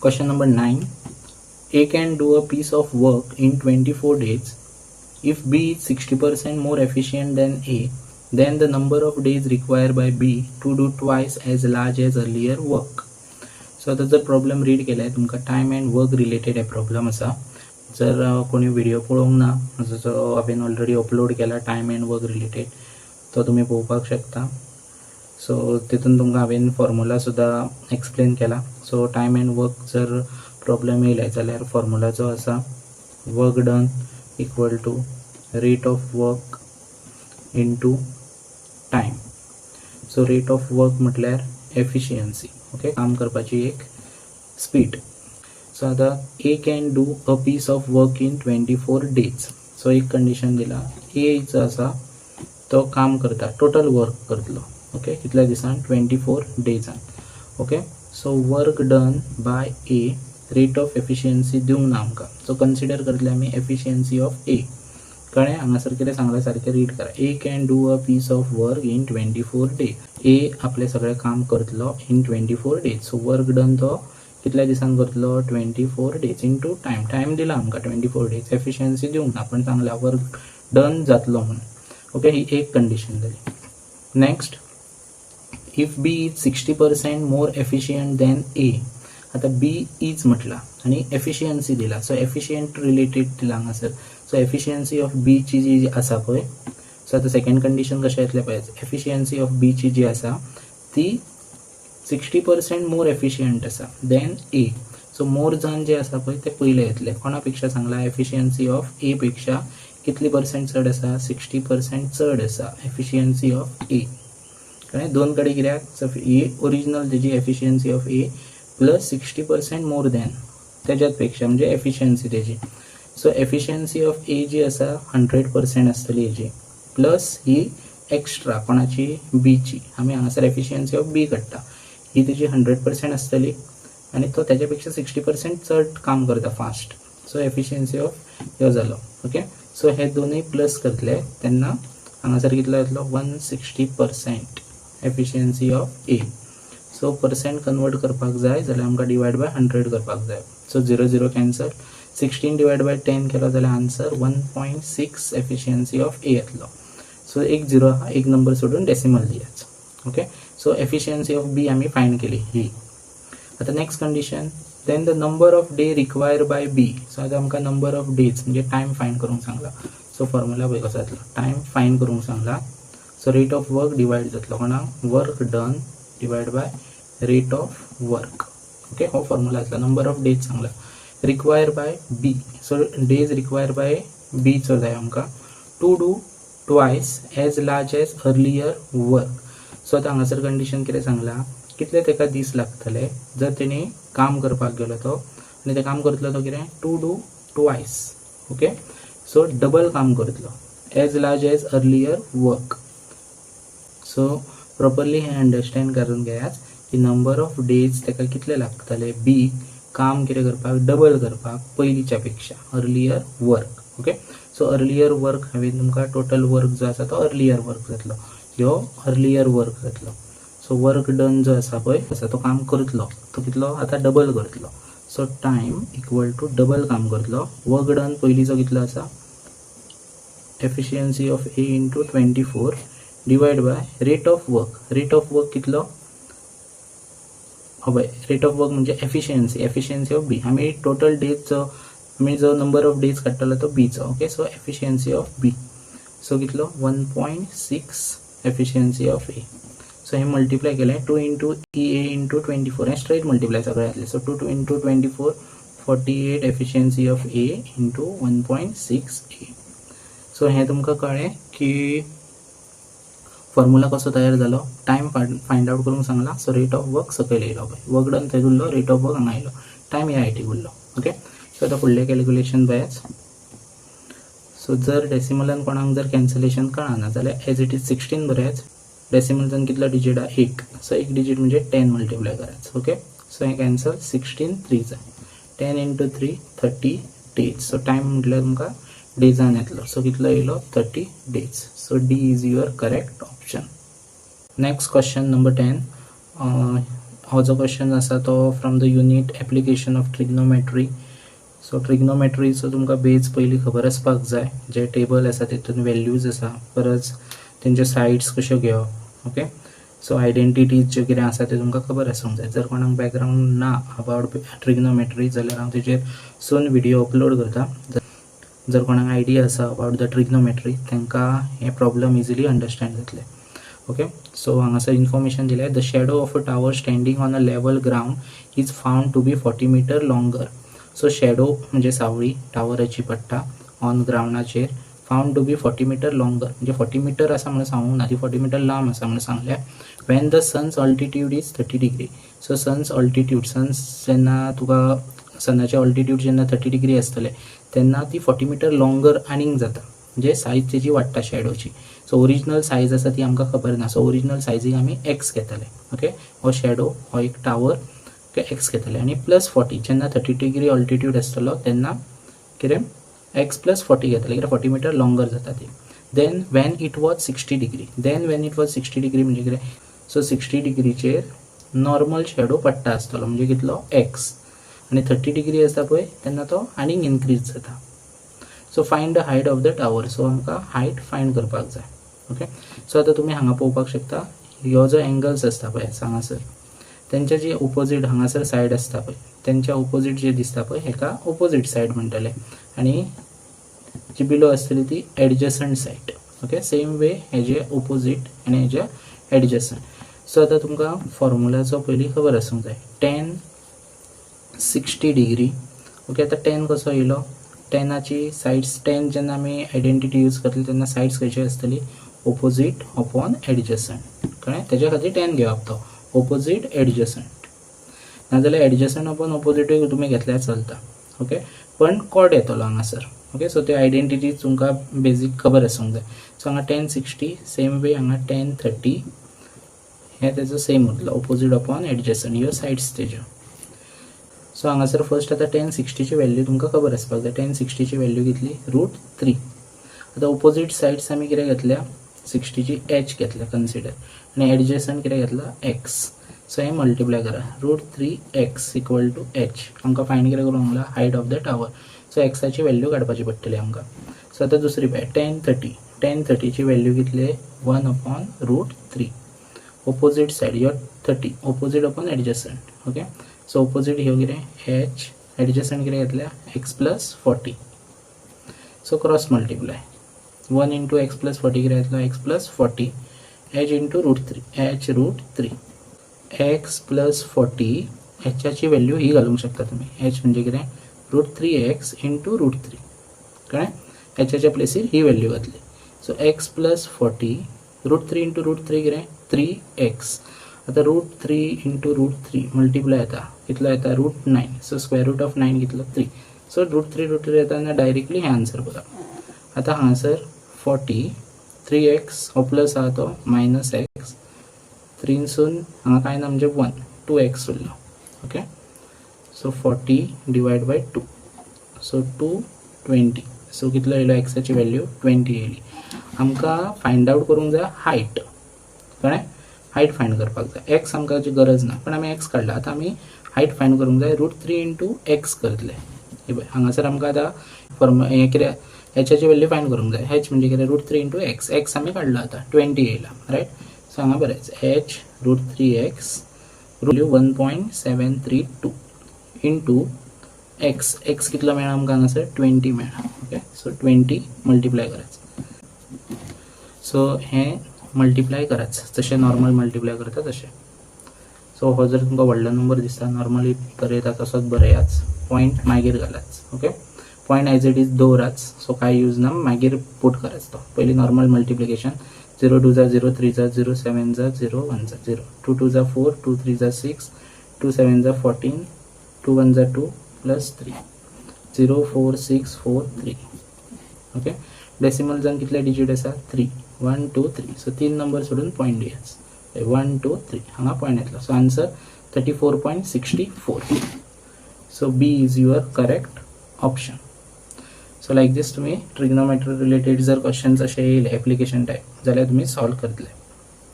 Question number 9. A can do a piece of work in 24 days. If B is 60% more efficient than A, then the number of days required by B to do twice as large as earlier work. So आतां जर problem read केल्यार तुमकां time and work related हे problem आसा. जर कोणी video पळोवंक ना, जो हांवें ऑलरेडी अपलोड केला टायम अँड वर्क रिलेटेड, तो तुमी पळोवपाक शकता. सो तितून तुमकां हांवें फॉर्मुला सुद्दां एक्सप्लेन केला. सो टायम अँड वर्क जर प्रॉब्लम येयले जाल्यार फॉर्मुला जो आसा, work done equal to rate of work into time. So rate of work म्हटल्यार एफिशियन्सी, ओके, काम करपाची एक स्पीड. सो आतां A can do a piece of work in 24 days. So एक कंडिशन दिला, ए जो आसा तो काम करता, टोटल वर्क करतलो, ओके, कितल्या दिसान? Twenty four डेजान. Okay, so work done by A, rate of efficiency दिवंक ना आमकां, सो कन्सिडर करतले आमी एफिशियन्सी ऑफ ए. कळ्ळें? हांगासर कितें सांगलां सारकें रीड करा. A can do a piece of work in 24 days. ए आपलें सगळें काम करतलो in 24 days. So work done तो कितल्या दिसान करतलो? 24 days into time. Time दिला आमकां ट्वेंटी फोर डेज, एफिशियन्सी दिवंक ना, पण सांगला वर्क डन जातलो म्हणून. ओके, ही एक कंडिशन जाली. Next, if B is 60% more efficient than A. आतां बी is म्हटला आनी एफिशियन्सी दिला, सो एफिशियंट रिलेटेड दिला हांगासर. सो एफिशियन्सी ऑफ बीची जी आसा पळय, सो आतां सेकंड कंडिशन कशें येतलें पळय, एफिशियन्सी ऑफ बीची जी आसा ती सिक्स्टी पर्संट मोर एफिशियंट आसा देन ए. सो मोर जावन जे आसा पळय ते पयले येतले. कोणा पेक्षा सांगला? एफिशियन्सी ऑफ ए पेक्षा कितली पर्संट चड आसा? सिक्स्टी पर्संट चड आसा एफिशियन्सी ऑफ ए. कळ्ळें? दोन कडेन कित्याक ही ओरिजिनल तेजी efficiency of A plus 60% more than तेज्यात पेक्षा, म्हणजे एफिशियन्सी तेजी. सो एफिशियन्सी ऑफ ए जी आसा हंड्रेड पर्संट आसतली हेजी, प्लस ही एक्स्ट्रा कोणाची? बीची. आमी हांगासर एफिशियन्सी ऑफ बी काडटा. ही तेजी हंड्रेड पर्संट आसतली आनी तो तेज्या पेक्षा सिक्स्टी पर्संट चड काम करता फास्ट. सो एफिशियन्सी ऑफ ह्यो जालो. ओके, सो हे दोनूय प्लस करतले तेन्ना हांगासर कितलो येतलो? 160% efficiency of A. So percent convert करपाक जाय जाल्यार आमकां डिवायड बाय हंड्रेड करपाक जाय. So zero zero cancel, 16 divide by 10 केलो जाल्यार answer 1.6 efficiency of A येतलो. सो एक झिरो आहा, एक नंबर सोडून डेसिमल दियाच. Okay, so efficiency of B आमी फायंड केली ही. आतां next condition, then the number of day require by B. So आतां आमकां नंबर ऑफ डेज म्हणजे टायम फायंड करूंक सांगला. सो फॉर्मुला पळय कसो जातलो. टायम फायंड करूंक सांगला, so rate of work divide जातलो कोणाक? Work done divide by rate of work. Okay, हो फॉर्मुला जातलो. नंबर ऑफ डेज सांगला require by B. So days require by बीचो जाय आमकां to do twice as large as earlier work. So आतां हांगासर कंडिशन कितें सांगलां? कितले ताका दीस लागतले जर तेणी काम करपाक गेलो तो आनी तें काम करतलो तो कितें? To do twice, okay, so double काम करतलो as large as earlier work. So properly हें अंडरस्टँड करून घेयात की नंबर ऑफ डेज ताका कितले लागतले बी काम कितें करपाक, डबल करपाक पयलींच्या पेक्षा earlier work. Okay, so earlier work हांवें तुमकां टोटल वर्क जो आसा तो अर्लियर वर्क जातलो, ह्यो अर्लियर वर्क जातलो. सो वर्क डन जो आसा पळय आसा, तो काम करतलो तो कितलो आतां? डबल करतलो. So time equal to double काम करतलो, वर्क डन पयलींचो कितलो आसा? Efficiency of A into 24 divide by rate of work. Rate of work कितलो? हय, रेट ऑफ वर्क म्हणजे एफिशियन्सी, एफिशियन्सी ऑफ बी. आमी टोटल डेजचो आमी जो नंबर ऑफ डेज काडटलो तो बीचो. Okay, so efficiency of B. So कितलो? 1.6 efficiency of A. So hey multiply केलें, two into E A into 24, हें स्ट्रेट मल्टिप्लाय सगळें जातलें. So two two into 24, 48 efficiency of A into 1.6 A. So हें तुमकां कळ्ळें की फॉर्मुला कसो तयार जालो? टायम फायंड आवट करूंक सांगला, सो रेट ऑफ वर्क सकयल येयलो पळय. वर्क डन थंय उरलो, रेट ऑफ वर्क हांगा येयलो, टायम ह्या सायडीक उरलो. ओके, सो आतां फुडलें कॅल्क्युलेशन पळयात. सो जर डेसिमलान कोणाक जर कॅन्सलेशन कळना जाल्यार एज it is sixteen बरयात. डेसिमलच्यान कितलो डिजीट आहा? एक. सो एक डिजीट म्हणजे टेन मल्टिप्लाय करायचं. ओके, सो हें कॅन्सल, सिक्स्टीन थ्री जाय, 10 into 3, 30 days. So time म्हटल्यार तुमकां डेजान येतलो. सो कितलो येयलो? 30 days. So D is your correct option. Next, question number 10. हो जो क्वेश्चन आसा तो from the unit application of trigonometry. So ट्रिग्नोमेट्रीचो तुमकां बेज पयलीं खबर आसपाक जाय. जे टेबल आसा तेतून व्हॅल्यूज आसा, परत तेंच्यो सायड्स कश्यो घेवप. ओके, सो आयडेंटिटीज ज्यो कितें आसा त्यो तुमकां खबर आसूंक जाय. जर कोणाक बॅकग्रावंड ना अबावट ट्रिग्नोमेट्री जाल्यार हांव तेजेर सून व्हिडियो अपलोड करता. जर कोणाक आयडिया आसा अबावट the trigonometry तांकां हे प्रॉब्लम इजिली अंडरस्टँड जातले. ओके, सो हांगासर इन्फॉर्मेशन दिलें: the shadow of a tower standing on a level ground is found to be 40 meter longer. So shadow म्हणजे सावळी टावराची पडटा ऑन ग्रावंडाचेर, found to be 40 meter longer, म्हणजे फोर्टी मिटर आसा म्हणून सांगूंक ना, ती फोर्टी मिटर लांब आसा म्हणून सांगल्या, when the sun's altitude is 30 degree. So sun's altitude, sun's जेन्ना तुका सनाचें ऑल्टिट्यूड जेन्ना थर्टी डिग्री आसतलें तेन्ना ती फोर्टी मिटर लॉंगर आनीक जाता, म्हणजे सायज तेजी वाडटा शॅडोची. सो ओरिजिनल सायज आसा ती आमकां खबर ना. सो ओरिजिनल सायजीक आमी एक्स घेतले. ओके, हो शॅडो हो एक टावर, ओके, एक्स घेतले आनी प्लस फोर्टी, जेन्ना थर्टी डिग्री ऑल्टिट्यूड आसतलो तेन्ना कितें एक्स प्लस फोर्टी घेतले, कित्याक फोर्टी मिटर लॉंगर जाता ती. Then when it was 60 degree, then when it was 60 degree म्हणजे कितें? सो सिक्स्टी डिग्रीचेर नॉर्मल शॅडो पडटा आसतलो, म्हणजे कितलो? एक्स. आनी थर्टी डिग्री आसा पळय तेन्ना तो आनीक इनक्रीज जाता. So find the height of the tower. So आमकां हायट फायंड करपाक जाय. ओके, सो आतां तुमी हांगा पळोवपाक शकता, ह्यो जो एंगल्स आसता पळय हांगासर, तेंच्या जी ओपोजीट हांगासर सायड आसता पळय, तेंच्या ओपोजीट जे दिसता पळय हेका ओपोजीट सायड म्हणटले आनी जी बिलो आसतली ती adjacent side. Okay, same way हेजे ओपोजीट आनी हेजे एडजसंट. सो आतां तुमकां फॉर्मुलाचो पयलीं खबर आसूंक जाय, टेन सिक्स्टी डिग्री. ओके, आतां टेन कसो येयलो? टेनाची सायड्स, टेन जेन्ना आमी आयडेंटिटी यूज करतली तेन्ना सायड्स खंयची आसतली? Opposite upon adjacent. कळ्ळें? तेज्या खातीर टेन घेवप तो ओपोजीट एडजसंट, नाजाल्यार एडजसंट अपॉन ओपोजिटूय तुमी घेतल्यार चलता. ओके, पण कॉट येतलो हांगासर. ओके, सो त्यो आयडेंटिटी तुमकां बेजीक खबर आसूंक जाय. सो हांगा टेन सिक्स्टी, सेम वे हांगा टेन थर्टी, हे तेजो सेम उरतलो, ओपोजीट अपॉन एडजसंट, ह्यो सायड्स तेज्यो. सो हांगासर फर्स्ट आतां टेन सिक्स्टीची व्हॅल्यू तुमकां खबर आसपाक जाय. टेन सिक्स्टीची व्हॅल्यू कितली? Root three. आतां ओपोजीट सायड्स आमी कितें घेतल्या? सिक्स्टीची एच घेतल्या कन्सिडर आनी एडजसंट कितें घेतला? एक्स. सो हें मल्टिप्लाय करा, root three x equal to h. आमकां फायंड कितें करूंक लागला? Height of the tower. So एक्साची value काडपाची पडटली आमकां. सो आतां दुसरी पळय, टेन थर्टी. टेन थर्टीची व्हॅल्यू कितली? One upon root three. Opposite side ह्यो 30, opposite upon adjacent. Okay, so opposite ह्यो कितें? एच. एडजसंट कितें घेतल्या? X plus 40. So cross multiply, one into x plus 40 कितें येतलो? X plus 40. H into root three, h root three. X plus 40, एचाची value ही घालूंक शकता तुमी. एच म्हणजे कितें? Root three x into root three. कळ्ळें? एचाच्या प्लेसीर ही व्हॅल्यू घातली. So x plus 40, root three into root three कितें? Three x. आतां root three into root three multiply येता, कितलो येता? Root nine. So square root of nine कितलो? Three. So root three, root three येता तेन्ना डायरेक्टली हें आन्सर बरोवप. आतां हांगासर फोर्टी, थ्री एक्स हो प्लस आहा तो मायनस एक्स, थ्रीनसून हांगा कांय ना म्हणजे वन, टू एक्स उरलो. Okay, so 40 divide by two, so two, 20. So कितलो येयलो? एक्साची व्हॅल्यू ट्वेंटी येयली. आमकां फायंड आवट करूंक जाय हायट. कळ्ळें? हायट फायंड करपाक जाय. एक्स आमकां गरज ना, पण आमी एक्स काडला. आतां आमी हायट फायंड करूंक जाय, रूट थ्री इंटू एक्स करतले. हे पळय, हांगासर आमकां आतां फॉर्म हें कितें, हेच्याची व्हॅल्यू फायंड करूंक जाय. एच म्हणजे कितें? Root three into x. X आमी काडला, आतां ट्वेंटी येयला, रायट? सो हांगा बरेंच h root three x value 1.732 into x. X कितलो मेळ्ळा आमकां हांगासर? ट्वेंटी मेळ्ळा. ओके, सो ट्वेंटी मल्टिप्लाय करायचं. सो हें मल्टिप्लाय करायचं जशें नॉर्मल मल्टिप्लाय करता तशें. सो हो जर तुमकां व्हडलो नंबर दिसता, नॉर्मली बरयता तसोच बरयाच, पॉयंट मागीर घालाच. Okay, point as it is दवराच. सो कांय यूज ना, मागीर पुट करायचो तो. पयलीं normal multiplication, zero two za zero, three za zero, seven za zero, one za zero, two two za four, two three za six, two seven za 14, two one za two, plus three, zero four six four three. Okay, डेसिमलजान कितले digit आसा? Three. One two three. So तीन number सोडून point दियाच. One two three, हांगा point येतलो. So answer 34.64. So B is your correct option. So like this तुम्ही trigonometry related जर questions अशे येयले एप्लिकेशन टायप जाल्यार तुमी सॉल्व करतले.